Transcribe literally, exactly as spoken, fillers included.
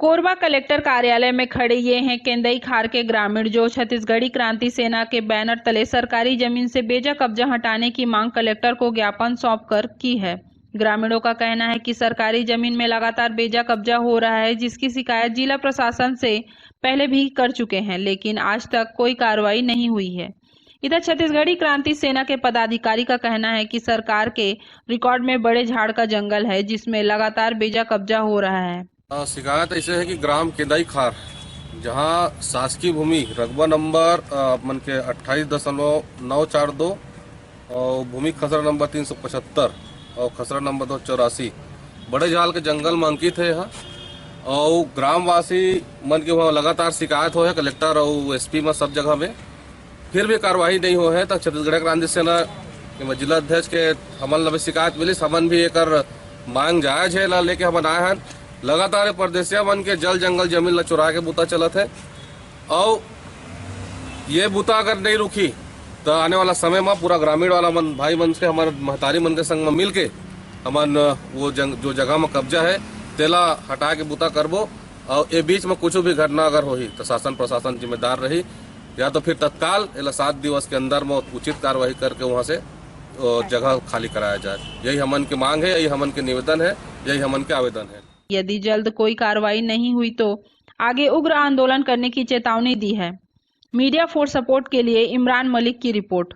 Korba collector कार्यालय में खड़े ये हैं केंदई खार के ग्रामीण, जो छत्तीसगढ़ी क्रांति सेना के बैनर तले सरकारी जमीन से बेजा कब्जा हटाने की मांग कलेक्टर को ज्ञापन सौंपकर की है। ग्रामीणों का कहना है कि सरकारी जमीन में लगातार बेजा कब्जा हो रहा है, जिसकी शिकायत जिला प्रशासन से पहले भी कर चुके हैं, लेकिन आज तक कोई कार्रवाई नहीं हुई है। इधर छत्तीसगढ़ी क्रांति सेना के पदाधिकारी का कहना है कि सरकार के रिकॉर्ड में बड़े झाड़ का जंगल है, जिसमें लगातार बेजा कब्जा हो रहा है। अ, शिकायत ऐसे है कि ग्राम केंदई खार, जहां शासकीय भूमि रकबा नंबर, अ, आप मन के अट्ठाईस दशमलव नौ चार दो और भूमि खसरा नंबर तीन सौ पचहत्तर और खसरा नंबर दो चौरासी, बड़े झाल के जंगल में अंकित है यह। और ग्रामवासी मन के वहाँ लगातार शिकायत हो है कलेक्टर और एसपी में, सब जगह में, फिर भी कार्रवाई नहीं हो है। तो छत्तीसगढ़ क्रांति सेना के जिला अध्यक्ष के हमन ला भी शिकायत मिलिस, हमन भी एकर मांग जायज है ला लेके हमन आए हैं। लगातार ये परदेसिया मन के जल जंगल जमीन ला चुरा के बूता चलत है, और ये बूता अगर नहीं रुकी तो आने वाला समय में पूरा ग्रामीण वाला मन, भाई मन के, हमारे महतारी मन के संग में मिल के हमन वो जंग, जो जगह में कब्जा है, तेला हटा के बूता करबो। और ये बीच में कुछ भी घटना अगर होही तो शासन प्रशासन जिम्मेदार रही, या तो फिर तत्काल एला सात दिवस के अंदर में उचित कार्रवाई करके वहाँ से, अ, जगह खाली कराया जाए। यही हमन के मांग है, यही हमन के निवेदन है, यही हमन के आवेदन है। यदि जल्द कोई कार्रवाई नहीं हुई तो आगे उग्र आंदोलन करने की चेतावनी दी है। मीडिया फोर्स सपोर्ट के लिए इमरान मलिक की रिपोर्ट।